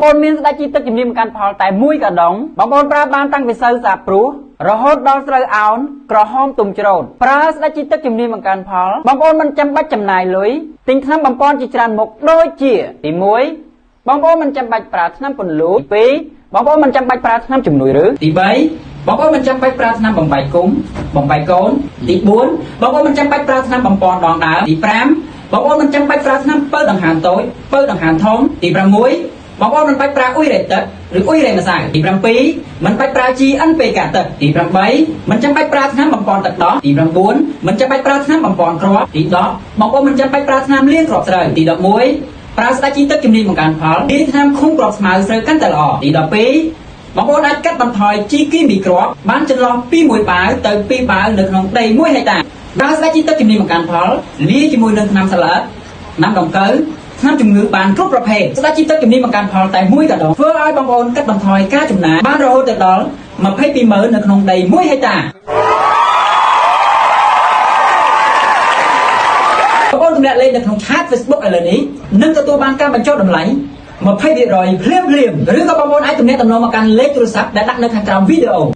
បងមានស្ដេចជីទឹកជំនាញបង្កើនផលតែមួយកាដុងបងប្អូនប្រើបានតាំងពីស្រូវសាព្រោះរហូតដល់ស្រូវអោនក្រហមទុំច្រូតប្រើស្ដេចជីទឹកជំនាញបង្កើនផលបងប្អូនមិនចាំបាច់ចំណាយលុយទិញថ្នាំបំប៉នជាច្រើនមុខដូចជាទី1បងប្អូនមិនចាំបាច់ប្រើថ្នាំពន្លូទី2បងប្អូនមិនចាំបាច់ប្រើថ្នាំជំនួយឬទី3បងប្អូនមិនចាំបាច់ប្រើថ្នាំបំបែកគុំបំបែកកូនទី4បងប្អូនមិនចាំបាច់ប្រើថ្នាំបំប៉នដងដើមទី5បងប្អូនមិនចាំបាច់ប្រើថ្នាំពៅដង្ហើមតូចពៅដង្ហើមធំទី6បងប្អូនមិនបាច់ប្រើអ៊ុយរ៉េទឹកឬអ៊ុយរ៉េម្សៅទី7មិនបាច់ប្រើ GNPK ទឹកទី8មិនចាំបាច់ប្រើថ្នាំបំប៉នទឹកដោះទី9មិនចាំបាច់ប្រើថ្នាំបំប៉នគ្រាប់ទី10បងប្អូនមិនចាំបាច់ប្រើថ្នាំលាងគ្រាប់ស្រូវទី11ប្រើស្ដេចជីទឹកជំនាញបង្កើនផលលាយថ្នាំឃុំគ្រាប់ស្មៅស្រូវកាន់តែល្អទី12បងប្អូនអាចកាត់បន្ថយជីគីមីគ្រាប់បានចន្លោះពី1បាវទៅ2បាវនៅក្នុងដី1ហិកតាប្រើស្ដេចជីទឹកជំនាញបង្កើនផលលាយជាមួយនឹងថ្នាំសាឡាត់ថ្នាំដង្កូវថ្នាំជំងឺបានគ្រប់ប្រភេទស្ដេចជីទឹកជំនាញបង្កើនផលតែមួយកដងធ្វើឲ្យបងប្អូនកាត់បន្ថយការចំណាយបានរហូតទៅដល់22ម៉ឺននៅក្នុងដី1ហិកតាបងប្អូនទម្លាក់លេខនៅក្នុងឆាត Facebook ឥឡូវនេះនឹងទទួលបានការបញ្ចុះតម្លៃ20%ភ្លាមភ្លាមឬក៏បងប្អូនអាចទំនាក់ទំនងមកកាន់លេខទូរស័ព្ទដែលដាក់នៅខាងក្រោមវីដេអូ។